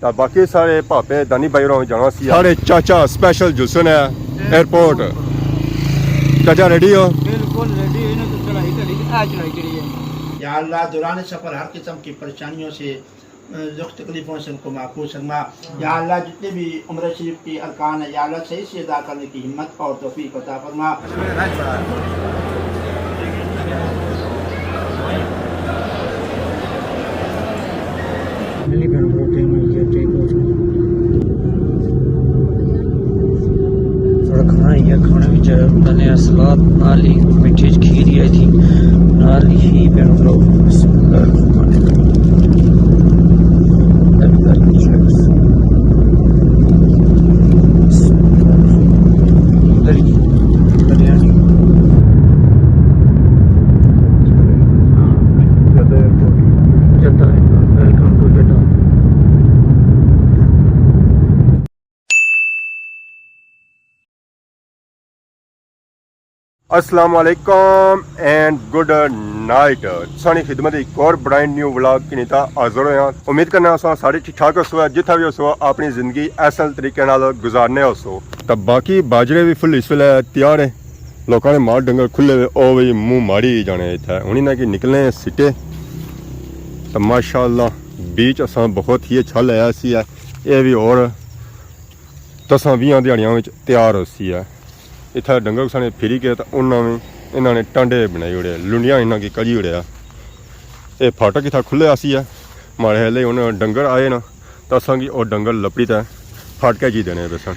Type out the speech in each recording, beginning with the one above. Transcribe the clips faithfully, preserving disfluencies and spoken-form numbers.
تے باقی سارے پاپے دانی بھائی ہوراں جانا سی۔ سارے چاچا سپیشل جلسن ہے ایئرپورٹ۔ چاچا ریڈی ہو؟ بالکل ریڈی، انہاں تو چڑھائی چڑھی، اے چڑھائی چڑھی ہے۔ یا اللہ، دوران سفر ہر قسم کی پریشانیوں سے، دکھ تکلیفوں سے ان کو محفوظ فرما۔ یا اللہ، جتنے بھی عمرہ شریف کے ارکان ہیں، یا اللہ، صحیح سے ادا کرنے کی ہمت اور توفیق عطا فرما۔ تھوڑا کھانا ہی ہے، کھانے وچ بنے سلاد، نال ہی مٹھے وچ کھیر ہی آئی تھی، نال ہی بسم اللہ الرحمن الرحیم۔ ادھر ہی بریانی۔ جدہ ایئرپورٹ۔ جدہ ایئرپورٹ۔ ویلکم ٹو جدہ۔ السلام علیکم اینڈ گڈ نائٹ۔ سانی خدمت ایک اور برانڈ نیو ولاگ کنیتا حاضر ہویا۔ امید کرنا اساں سارے ٹھیک ٹھاک ہوسو، جتھا بھی ہوسو اپنی زندگی احسن طریقے نال گزارنے ہوسو۔ تے باقی باجرے بھی فل اس ویلے تیار ہے، لوکاں نے مال ڈنگر کھلے ہوئے، او بھی منہ ماری جانے اتھے۔ ہن انہاں کی نکلنے سٹے۔ تے ماشاءاللہ بیچ اساں بہت ہی اچھا لایا سی ہے۔ اے بھی اور دساں ویہاں دیہاڑیاں وچ تیار ہوسی ہے۔ اتھا ڈنگر کساں نے پھری کے تے انہاں وی انہاں نے ٹانڈے بنائی اوڑے، لنڈیاں انہاں کی کجی اوڑیا۔ اے پھاٹک اتھا کھلے آسی ہے، ماڑے ہلے ہن ڈنگر آئے نا، تے اساں کی او ڈنگر لپڑی تے پھاٹکے جی دینے پیسن۔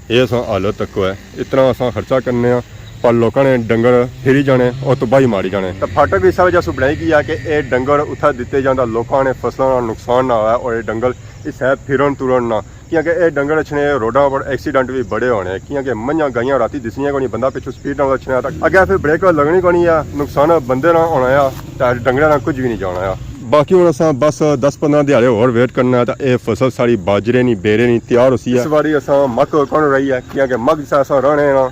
اے اساں حالت تکو ہے، اتنا اساں خرچہ کرنے آں، پر لوکاں نے ڈنگر پھری جانے، او تباہی ماری جانے۔ تے پھاٹک اس وجہ سے بنائی گئی ہے کہ اے ڈنگر اتھا دتے جاندے، لوکاں نے فصلاں نا نقصان نہ ہوئے، اور اے ڈنگر اس ہے پھرن ترن نہ، کیونکہ اے ڈنگر اچھنے روڈاں پر ایکسیڈنٹ بھی بڑے ہونے، کیونکہ منجھاں گائیاں راتی دسنیاں کونی، بندہ پچھوں سپیڈ نال اچھنا ہے، تے اگے پھر بریک لگنی کونی ہے، نقصان بندے نا ہونا ہے، تے ڈنگراں نا کچھ بھی نہیں جانا ہے۔ باقی ہن اساں بس دس پندرہ دیہاڑے ہور ویٹ کرنا ہے، تے اے فصل ساری باجرے نی، بیرے نی تیار ہوسی ہے۔ اس واری اساں مک کون رہی ہے، کیونکہ مک جسا اساں رہنے نا،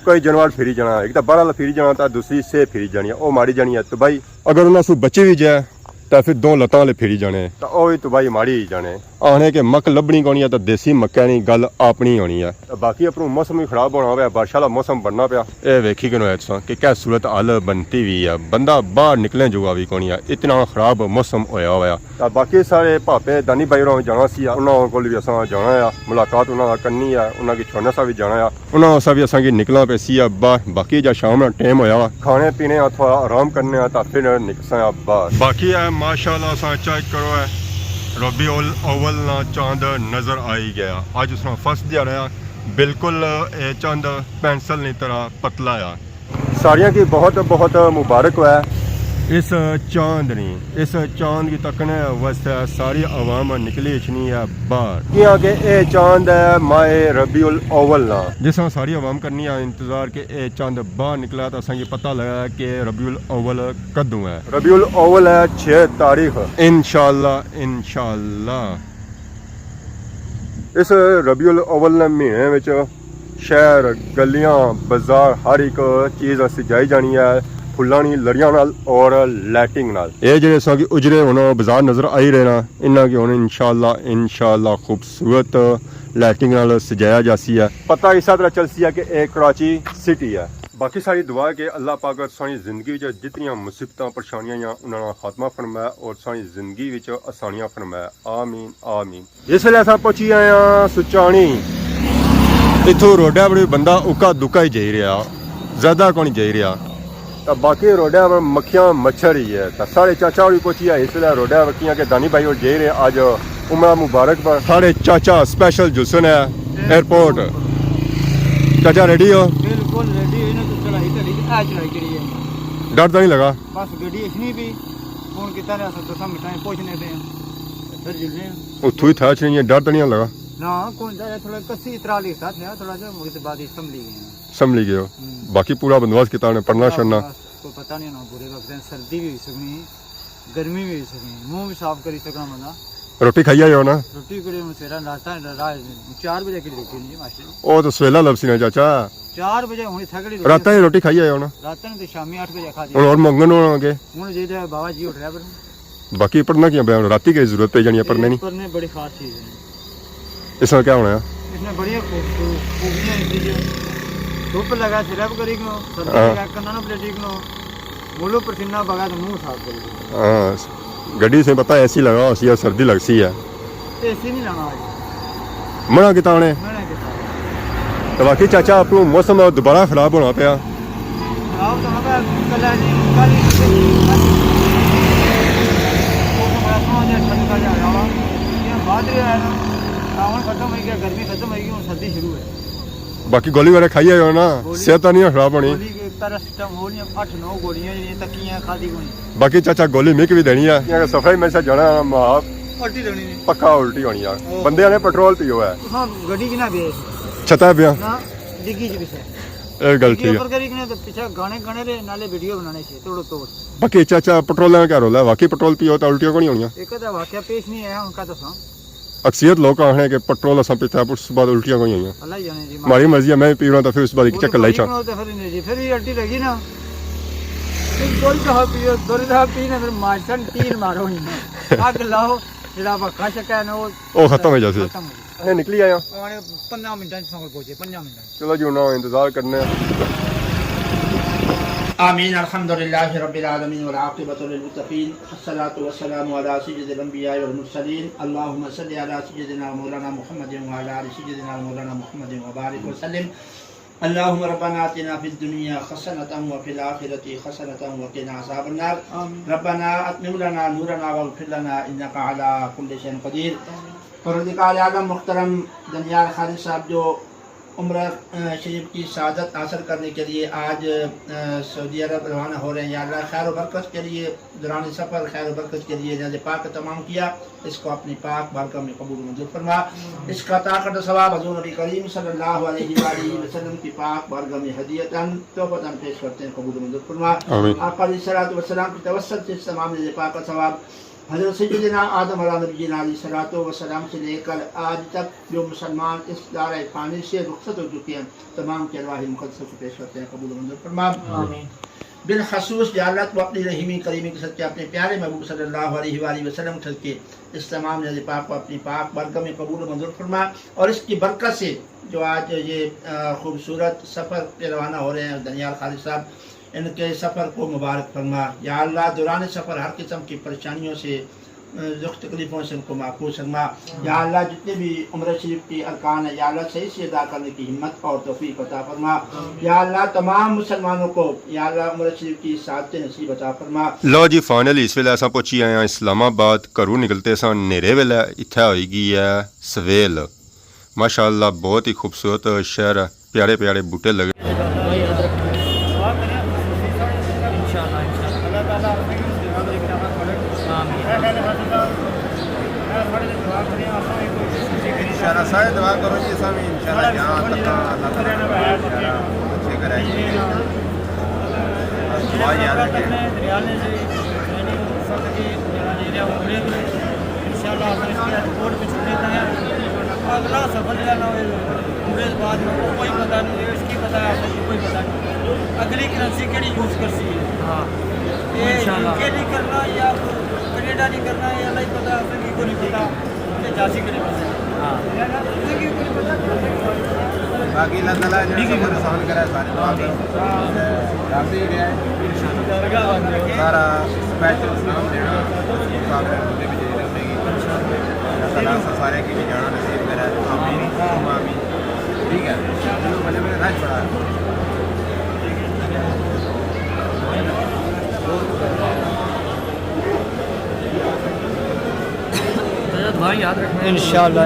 کوئی جانور پھری جانا، ایک تاں بارہ آلا پھری جانا، تے دوسری سیہ پھری جانی ہے، او ماری جانی ہے تباہی۔ اگر انہاں سوں بچی بھی جائے، تے پھر دو لتاں آلے پھری جانے۔ تے او وی تباہی ماری جانے۔ آخنے کہ مک لبھنی کونی ہے، تے دیسی مکے نی گل اپنی ہونی ہے۔ تے باقی اپروں موسم وی خراب ہونا ہویا، بارشاں آلا موسم بننا پیا۔ اے ویکھی گھنو ہے تساں کہ کیا صورت حال بنتی وی ہے، بندہ باہر نکلنے جوگا وی کونی ہے، اتنا خراب موسم ہویا ہویا۔ تے باقی سارے پاپے دانی بھائی ہوراں جانا سی، انہاں کول وی اساں جانا ہے، ملاقات انہاں نال کرنی ہے، انہاں کی چھوڑنے سا وی جانا ہے۔ انہاں اساں وی اساں کی نکلنا پیسی ہے باہر، باقی جا شام نا ٹائم ہویا وا، کھانے پینے آ، تھوڑا آرام کرنے آ، تاں پھر نکلساں آ باہر۔ باقی ہے ماشاءاللہ اساں چیک کرو ہے، ربیع الاول نا چاند نظر آئی گیا۔ اج اس نا فرسٹ دیہاڑا ہے، بالکل اے چاند پینسل نی طرح پتلا ہے۔ ساریاں کی بہت بہت مبارک ہوئے۔ اس چاند نی، اس چاند کی تکنے واسطے ساری عوام نکلی اچھنی ہے باہر۔ کیاں کہ اے چاند ہے ماہ ربیع الاول نا۔ جس طرح ساری عوام کرنی ہے انتظار کہ اے چاند باہر نکلا، تو اساں کی پتہ لگا کہ ربیع الاول کدوں ہے۔ ربیع الاول ہے چھ تاریخ۔ انشاءاللہ، انشاءاللہ۔ اس ربیع الاول نے مہینے وچ شہر، گلیاں، بازار، ہر ایک چیز سجائی جانی ہے پھلاں نی لڑیاں نال اور لائٹنگ نال۔ اے جڑے اساں کی اجرے ہن بازار نظر آئی رہے نا، انہاں کی ہن انشاءاللہ، انشاءاللہ خوبصورت لائٹنگ نال سجایا جاسی ہے۔ پتہ اس طرح چلسی ہے کہ اے کراچی سٹی ہے۔ باقی ساری دعا ہے کہ اللہ پاک ساری زندگی وچ جتنیاں مصیبتاں، پریشانیاں یا انہاں نا خاتمہ فرمائے اور ساری زندگی وچ آسانیاں فرمائے۔ آمین، آمین۔ اس ویلے اساں پہنچی آئے ہاں سچانی۔ اتھوں روڈا پر بندہ اکا دکا ہی جائی رہیا، زیادہ کون جائی رہیا۔ تے باقی روڈا پر مکھیاں مچھر ہی ہے۔ تے ساڑے چاچا ہوری پہنچی آئے اس ویلے روڈا پر، کیاں کہ دانی بھائی ہور جائی رہے اج عمرہ مبارک پر۔ ساڑے چاچا سپیشل جلسن ہے ایئرپورٹ۔ چاچا ریڈی ہو؟ بالکل ریڈی، انہاں تو چڑھائی چڑھی، اے چڑھائی چڑھی ہے۔ ڈر تاں نہیں لگا؟ بس گڈی اچھنی پئی، فون کیتا نے اساں دساں منٹاں وچ پہنچنے پے ہیں۔ پھر جلنے ہیں۔ اتھوں ہی تھا اچھنی ہے، ڈر تاں نہیں لگا؟ نہ، کوئی ڈر ہے، تھوڑا کسی طرح لکھتا تھیا، تھوڑا جہا مگر بعد وچ سنبھلی گئے ہیں۔ سنبھلی گئے ہو؟ ہوں۔ باقی پورا بندوبست کیتا نے، پڑھنا شڑھنا؟ بس کوئی پتہ نہیں ہونا، برے وقت ہیں، سردی بھی ہوئی سکنی، گرمی بھی ہوئی سکنی، منہ بھی صاف کری سکنا بندہ۔ روٹی کھائی آئے ہو نا؟ روٹی کڑی ہن سویرا ناشتہ، چار بجے کی روٹی نہیں ماشٹر۔ او تو سویلا لبسی نا چاچا۔ چار بجے ہن اتھا کڑی روٹی۔ راتاں نی روٹی کھائی آئے ہو نا؟ راتاں نی تے شامی اٹھ بجے کھادی۔ ہن اور منگن ہونا اگے۔ ہن جے تے بابا جی اٹھ رہا پر۔ باقی پڑھنا کیا پیا ہن؟ راتی کی ضرورت پئی جانی ہے پڑھنے نی؟ پڑھنے بڑی خاص چیز ہے۔ اس میں کیا ہونا ہے؟ اس میں بڑی خوب-، خوبیاں ہیں جی۔ دھوپ لگا سرا کری کنو، سردی ہاں۔ لگا کناں پلیٹی کنو، بولو پسینہ بگا تو منہ صاف کری کنو۔ ہاں، گڈی سے پتہ اے سی لگا ہو سی اور سردی لگ سی ہے۔ اے سی نہیں لانا آج۔ منع کیتا انہیں۔ منع کیتا۔ تو باقی چاچا آپ کو موسم دوبارہ خراب ہونا پیا۔ خراب تو ہونا پیا، کل ہے جی، کل ہی موسم بڑا سوہنا جہا ٹھنڈا جہا ہویا وا۔ یہ بعد ہی آیا نا، ساون ختم ہوئی گیا، گرمی ختم ہوئی گئی، ہن سردی شروع ہے۔ باقی گولی وغیرہ کھائی آئے ہو نا، گولی، صحت تو نہیں خراب ہونی۔ گولی کے پیراسیٹامول یا اٹھ نو گولیاں جیہڑیاں تکیاں کھادی کوئی۔ باقی چاچا گولی میں بھی دینی ہے۔ یہ سفر میں سے جانا ماں الٹی لگنی جی۔ پکا الٹی ہونی ہے۔ او۔ بندے نے پٹرول پیو ہے۔ ہاں، گڈی جنا بھی ہے۔ چھتا پیا۔ ہاں، ڈگی جی پیچھے۔ اے گل ٹھیک ہے۔ اوپر کری کنے تے پیچھے گانے گانے دے نالے ویڈیو بنانے سے توڑو توڑ۔ باقی چاچا پٹرول کا کیا رول ہے؟ واقعی پٹرول پیو تو الٹیاں کو نہیں ہونیاں؟ ایک دا واقعہ پیش نہیں آیا، ہن کا دساں۔ اکثریت لوگ آخنے کہ پٹرول اساں پیتا ہے، اس بعد الٹیاں کوئی ہوئیاں۔ اللہ ہی جانے جی۔ ہماری مرضی ہے، میں بھی پی رہا تو پھر اس بعد ایک چکر لائی چھا۔ پٹرول تے پھر نہیں جی، پھر بھی الٹی لگی نا۔ پھر دو دفعہ پیو، دو دفعہ پی نا، پھر مارچن تین مارو نہیں نا۔ اگ لاؤ، جڑا بکا شکا ہے نا، وہ او ختم ہو جاسی۔ ختم ہو جاسی۔ اے نکلی آیا۔ ہمارے پندرہ منٹاں چ سانگل پہنچے، پندرہ منٹاں چ۔ چلو جی، انہاں انتظار کرنے ہیں۔ آمین۔ الحمدللہ رب العالمین والعاقبۃ للمتقین۔ الصلاة والسلام علی سید الانبیاء والمرسلین، اللہم صل علی سیدنا مولانا محمد وعلی آل سیدنا مولانا محمد وبارک وسلم۔ اللہم ربنا آتنا فی الدنیا حسنۃ وفی الآخرۃ حسنۃ وقنا عذاب النار۔ آمین۔ ربنا اتمم لنا نورنا واغفر لنا انک علی کل شیء قدیر۔ آمین۔ پروردگار عالم محترم دنیال خالد صاحب جو عمرہ، آ، شریف کی سعادت حاصل کرنے کے لیے آج، آ، سعودی عرب روانہ ہو رہے ہیں۔ یا اللہ، خیر و برکت کے لیے، دوران سفر خیر و برکت کے لیے نیاز پاک کا تمام کیا، اس کو اپنی پاک بارگاہ میں قبول و منظور فرما۔ اس کا عطا کردہ ثواب حضور نبی کریم صلی اللہ علیہ وآلہ وسلم کی پاک بارگاہ میں ہدیتاً، تحفتاً پیش کرتے ہیں، قبول و منظور فرما۔ آمین۔ آقا علیہ الصلوۃ والسلام کی توسط سے اس تمام نیاز پاک کا ثواب حضرت سیدنا آدم علیہ نبینا علیہ الصلوۃ والسلام سے لے کر آج تک جو مسلمان اس دار فانی سے رخصت ہو چکے ہیں، تمام کی ارواح مقدسہ کو پیش کرتے ہیں، قبول و منظور فرما۔ آمین۔ بالخصوص یا اللہ، تو اپنی رحیمی کریمی کے صدقے اپنے پیارے محبوب صلی اللہ علیہ وآلہ وسلم کے صدقے اس تمام نیاز پاک کو اپنی پاک بارگاہ میں قبول و منظور فرما، اور اس کی برکت سے جو آج یہ، آ، خوبصورت سفر پہ روانہ ہو رہے ہیں دنیال خالد صاحب، ان کے سفر کو مبارک فرما۔ یا اللہ، دوران سفر ہر قسم کی پریشانیوں سے، آ، دکھ تکلیفوں سے ان کو محفوظ فرما۔ یا اللہ، جتنے بھی عمرہ شریف کے ارکان ہیں، یا اللہ، صحیح سے ادا کرنے کی ہمت اور توفیق عطا فرما۔ یا اللہ، تمام مسلمانوں کو، یا اللہ، عمرہ شریف کی سعادت نصیب عطا فرما۔ لو جی، فائنلی اس ویلے اساں پہنچی آئے ہیں اسلام آباد۔ گھروں نکلتے ساں نیرے ویلے، اتھے ہوئی گئی ہے سویل۔ ماشاءاللہ، بہت ہی خوبصورت شہر ہے، پیارے پیارے بوٹے لگے۔ انشاءاللہ سارے دعا کرو جی، اساں وی انشاءاللہ جہاں تک اللہ تعالیٰ نے اچھے کرے جی۔ بس دعا یاد رکھے۔ انشاءاللہ اساں اس کے ایئرپورٹ پہ چھٹے تھے۔ اگلا سفر جڑا نا ہوئے، عمرے بعد میں کوئی پتہ نہیں، اس کی پتہ ہے، اساں کی کوئی پتہ نہیں۔ اگلی کرنسی کیڑی یوز کرسی ہے؟ ہاں۔ یہ انشاءاللہ۔ یو کے نہیں کرنا یا کینیڈا نہیں کرنا، یہ اللہ ہی پتہ، اساں کی کوئی نہیں پتہ۔ تے جاسی کنے پاسے۔ ہاں۔ باقی اللہ تعالیٰ جڑا سفر آسان کرے، سارے دعا کرو۔ تے ڈاکٹر ہی رہا ہے۔ سارا اسپیشل سلام دینا، سارے بندے بھی جائی رہے گی۔ اللہ تعالیٰ سارے کی بھی جانا نصیب کرے۔ آمین۔ ثم آمین۔ ٹھیک ہے۔ چلو، بلے میرے رش بڑا ہے۔ انشاءاللہ، انشاءاللہ۔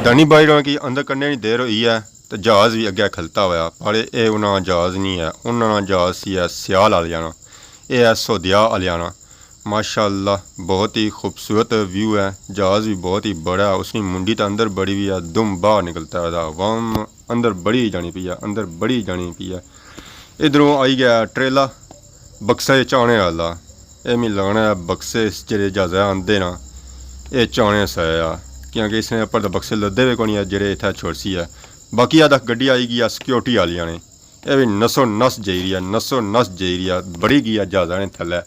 دانی بھائی ہوراں کی اندر کنے نی دیر ہوئی ہے تے جہاز وی اگے کھلتا ہویا، پر اے انہاں نا جہاز نہیں ہے، انہاں نا جہاز سی ہے سیال آلیاں نا، اے ہے سعودیہ آلیاں نا۔ ماشاءاللہ، بہت ہی خوبصورت ویو ہے۔ جہاز بھی بہت ہی بڑا ہے، اس کی منڈی تے اندر بڑی ہوئی ہے، دم باہر نکلتا ہے، عوام اندر بڑی جانی پئی ہے، اندر بڑی جانی پئی ہے۔ ادھروں آئی گیا ٹریلا، بکسے چانے والا۔ اے می لگنا ہے بکسے جڑے جہازے آندے نا، اے چانے سا ہے، کیونکہ اس نے اوپر تے بکسے لدے ہوئے کونی ہے جڑے اتھا چھوڑسی ہے۔ باقی آدھا گڈی آئی گئی ہے سیکیورٹی والیاں نے۔ اے وی نسو نس جائی رہی ہے، نسو نس جائی رہی ہے، بڑی گیا جہازاں نے تھلے۔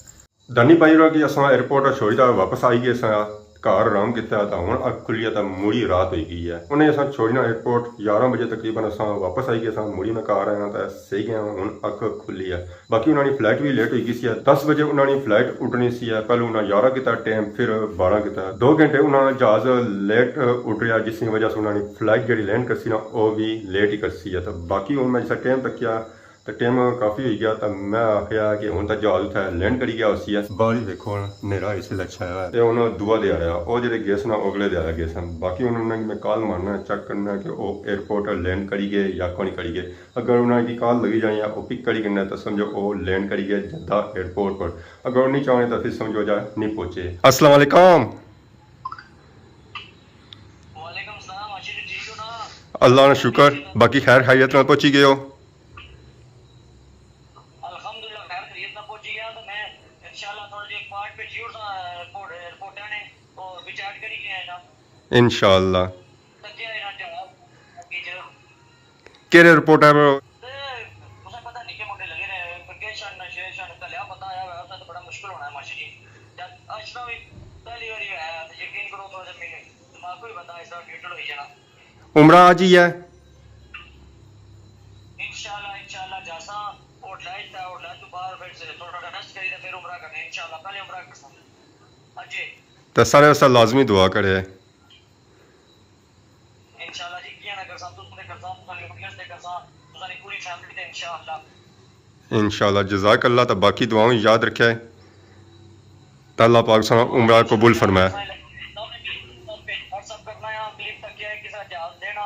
دانی بھائی ہوراں کی اساں ایئرپورٹ چھوڑی تے واپس آئی گئے ساں، گھر آرام کیتا تے ہن اکھ کھلی ہے تے مڑی رات ہوئی گئی ہے۔ انہیں اساں چھوڑی نا ایئرپورٹ یارہ بجے تقریباً اساں واپس آئی گئے ساں، مڑی میں گھر آیا تے سہی گیا ہن اکھ کھلی ہے۔ باقی انہاں نی فلائٹ وی لیٹ ہوئی گئی سی، دس بجے انہاں نی فلائٹ اڈنی سی، پہلو انہاں یارہ کیتا ٹائم، پھر بارہ کیتا۔ دو گھنٹے انہاں جہاز لیٹ اڈ رہیا، جس نی وجہ سے انہاں نی فلائٹ جیڑی لینڈ کرسی نا، او وی لیٹ ہی کرسی ہے۔ تے باقی ہن میں جسا ٹائم تکیا، تے ٹائم کافی ہوئی گیا، تے میں آخیا کہ ہن تاں جہاز اتھے لینڈ کری گیا ہوسی ہے۔ باہر ہی دیکھو ہن، نیرا اس ویلے چھایا ہویا ہے۔ تے ہن دعا دے آیا، او جیڑے گئے سن، او اگلے دے آیا گئے سن۔ باقی انہاں نے میں کال مارنا، چیک کرنا کہ او ایئرپورٹ لینڈ کری گئے یا کونی کری گئے۔ اگر انہاں کی کال لگی جانی ہے، او پک کری گھننا، تاں سمجھو او لینڈ کری گئے جدہ ایئرپورٹ پر۔ اگر او نہیں چاہنے، تاں پھر سمجھو جا نہیں پہنچے۔ السلام علیکم۔ وعلیکم السلام، آشی جی، ٹھیک ہو نا؟ اللہ نا شکر، باقی خیر خیریت نال پہنچی گئے ہو؟ الحمدللہ، خیر خیریت نال پہنچی گیا۔ تو میں انشاءاللہ تھوڑا جہا ایک پارٹ پہ جیور سا ایئرپورٹ، ایئرپورٹ نے، اور وچ ایڈ کری گیا ہے نا۔ انشاءاللہ۔ تکیا ہے نا جواب، باقی جو کہڑے ایئرپورٹ ہے؟ تے تساں پتہ نکے منڈے لگے نے، ویکیشن، شیشن، کلیا بندہ آیا ہوا، اس تے بڑا مشکل ہونا ہے ماشی جی۔ جد اچھنا بھی پہلی واری ہویا ہے، تے یقین کرو تھوڑا جہا میرے دماغ کو ہی بندہ اس طرح نیوٹرل ہوئی جانا۔ عمرہ آج ہی ہے؟ انشاءاللہ، انشاءاللہ جاساں، ہوٹل اچ تے ہوٹل تو باہر پھر سے تھوڑا ریسٹ کری تے پھر عمرہ کرنے، انشاءاللہ پہلے عمرہ کرساں۔ اجے۔ تے سارے واسطے لازمی دعا کرے۔ انشاءاللہ جی، کیاں نہ کرساں، تساں تے کرساں، تساں دی آڈینس تے کرساں، تساں دی پوری فیملی تے انشاءاللہ۔ انشاءاللہ، جزاک اللہ، تے باقی دعاواں یاد رکھے۔ تے اللہ پاک ساں عمرہ قبول فرمائے۔ WhatsApp کرنا ہے، کلپ تکیا ہے، کسا جہاز دینا،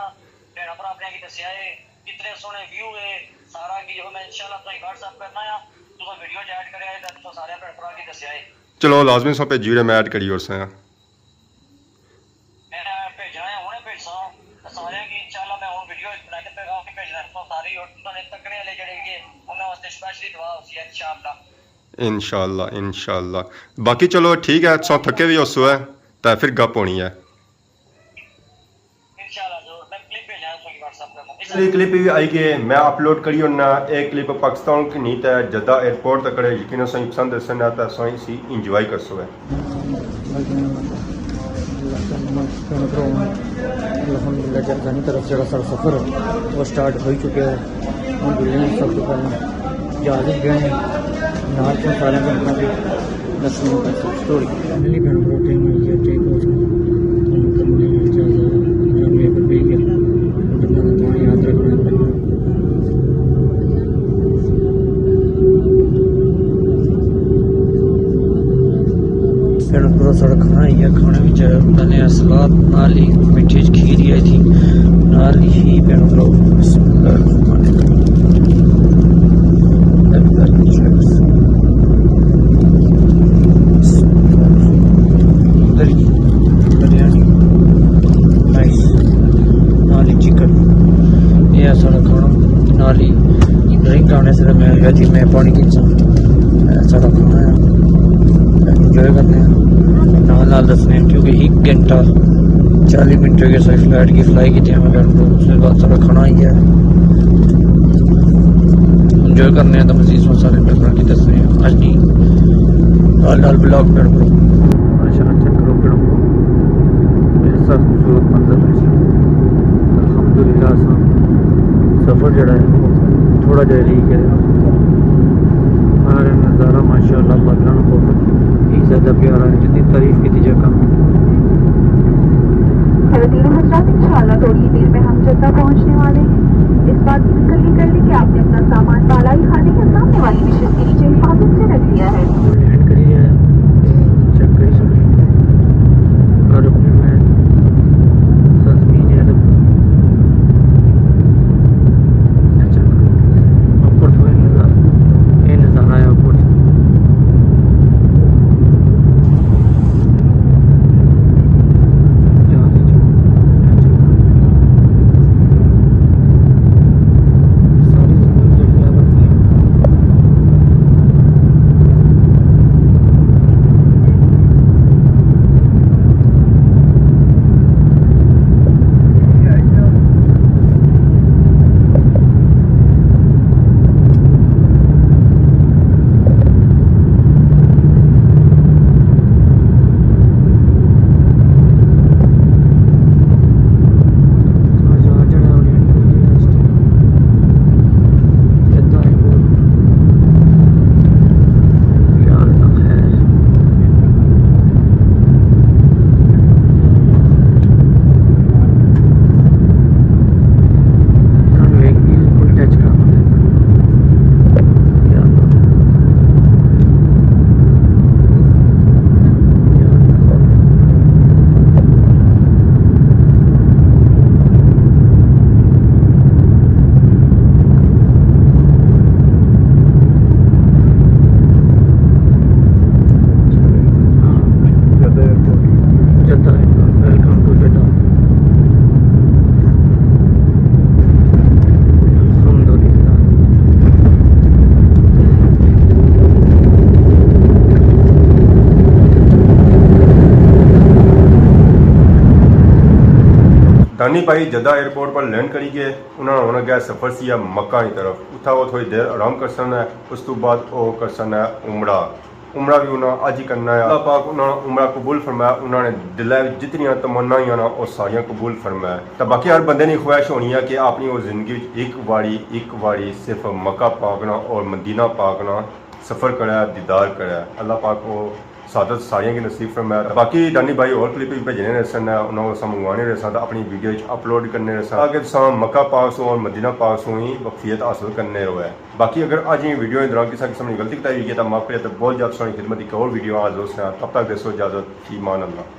بھیڑا بھرا اپنے کی دسیا ہے، کتنے سوہنے ویو ہے، سارا کی جو میں انشاءاللہ تساں WhatsApp کرنا ہے، تساں ویڈیو ایڈ کریا ہے، تے تساں سارے بھیڑا بھرا کی دسیا ہے۔ چلو، لازمی سو بھیجی رہے، میں ایڈ کری اور ساں۔ میں بھیجنا ہے، ہنے بھیجساں۔ تے سارے کی انشاءاللہ میں ہن ویڈیو بنا کے پیغام بھی بھیجنا ہے۔ تو سارے یوٹیوب نے تکنے والے جڑے کہ انہاں واسطے سپیشلی دعا ہوسی ہے انشاءاللہ۔ انشاءاللہ، انشاءاللہ۔ باقی چلو ٹھیک ہے، تساں تھکے بھی ہوسو ہے، تے پھر گپ ہونی ہے۔ انشاءاللہ ضرور، میں کلپ بھیجنا ہے تساں کی WhatsApp کرنا۔ اس لیے کلپ بھی آئی کہ میں اپلوڈ کری ہونا، ایک کلپ پاکستان کی نہیں تے جدہ ایئرپورٹ تک کھڑے، یقیناً تساں کی پسند ہے، سننا تے تساں اسی انجوائے کرسو ہے۔ الحمدللہ، جہازانی طرف جڑا سارا سفر ہے، وہ سٹارٹ ہو ہی چکا ہے۔ ہن جلنے آں سب تو پہلے جہاز وچ بیٹھنے آں، نال تساں سارے کو اپنا بھی دسنے آں سب سٹوری۔ فائنلی بھینو برو، ٹائم ہوئی گیا ٹیک آف نا۔ ہن کرنے آں جہاز رن وے پر پئی گیا۔ اڈنا تے تاں یاد رکھنا ہے پہلے۔ بھینو برو، ساڑا کھانا آئی گیا، کھانے وچ بنے سلاد، نال ہی میٹھے وچ کھیر ہی آئی تھی، نال ہی بھینو برو، بسم اللہ الرحمن الرحیم۔ ادھر ہی بریانی، نائس، نال ہی چکن۔ یہ ہے ساڑا کھانا، نال ہی ڈرنک آنے سے میں کہا جی میں پانی کھینچاں۔ اے ساڑا کھانا ہے، انجوائے کرنے ہیں۔ نال نال دسنے ہیں، کیونکہ ایک گھنٹہ چالی منٹ ہو گئے ساری فلائٹ کی، فلائی کی ٹائم ہے، اس کے بعد ساڑا کھانا ہی ہے۔ انجوائے کرنے ہیں تو مزید سو سارے پیپر کی دسنے ہیں۔ اج نہیں، نال نال بلاگ پیڑ کرو۔ ماشاءاللہ چیک کرو پیڑ کرو۔ میرے ساتھ خوبصورت منظر ہے۔ الحمدللہ اساں سفر جڑا ہے تھوڑا جہا رہی گیا۔ سارے نظارہ ماشاءاللہ بدلن کو ہی زیادہ پیارا ہے، جتنی تعریف کی جگہ۔ خواتین و حضرات، انشاءاللہ تھوڑی ہی دیر میں ہم جدہ پہنچنے والے ہیں۔ اس بات کی تسلی کر لیں کہ آپ نے اپنا سامان بالائی خانے یا سامنے والی نشست کے نیچے حفاظت سے رکھ لیا ہے۔ لینڈ کری رہا ہے، چیک کری سکتے ہیں۔ اور اپنے میں سرزمین ہے تو چیک کرو۔ اوپر تو یہ نظارہ، یہ نظارہ ہے اوپر۔ بھائی جدہ ایئرپورٹ پر لینڈ کری گئے، انہاں نا ہن اگے سفر سی ہے مکہ نی طرف۔ اتھا او تھوڑی دیر آرام کرسن ہے، اس تو بعد او کرسن ہے عمرہ۔ عمرہ وی انہاں اج ہی کرنا ہے۔ اللہ پاک انہاں نا عمرہ قبول فرمائے، انہاں نے دلے وچ جتنیاں تمنائیاں نا او ساریاں قبول فرمائے۔ تے باقی ہر بندے نی خواہش ہونی ہے کہ اپنی او زندگی وچ ایک واری، ایک واری صرف مکہ پاک نا اور مدینہ پاک نا سفر کرے، دیدار کرے۔ اللہ پاک او سعادت ساریاں کی نصیب فرمائے۔ باقی ڈانی بھائی اور کلپ وی بھیجنے رہسن، انہاں کو اساں منگوانے رہساں تے اپنی ویڈیو وچ اپلوڈ کرنے رہساں تاکہ تساں مکہ پاک سوں اور مدینہ پاک سوں ہی واقفیت حاصل کرنے ہوئے۔ باقی اگر اج نی ویڈیو دے دوران کسا قسم نی غلطی کوتاہی ہوئی ہے تاں معاف کرے، تے بہت جلد تساں نی خدمت اچ ایک اور ویڈیو حاضر ہوساں۔ تب تک دیسو اجازت، فی امان اللہ۔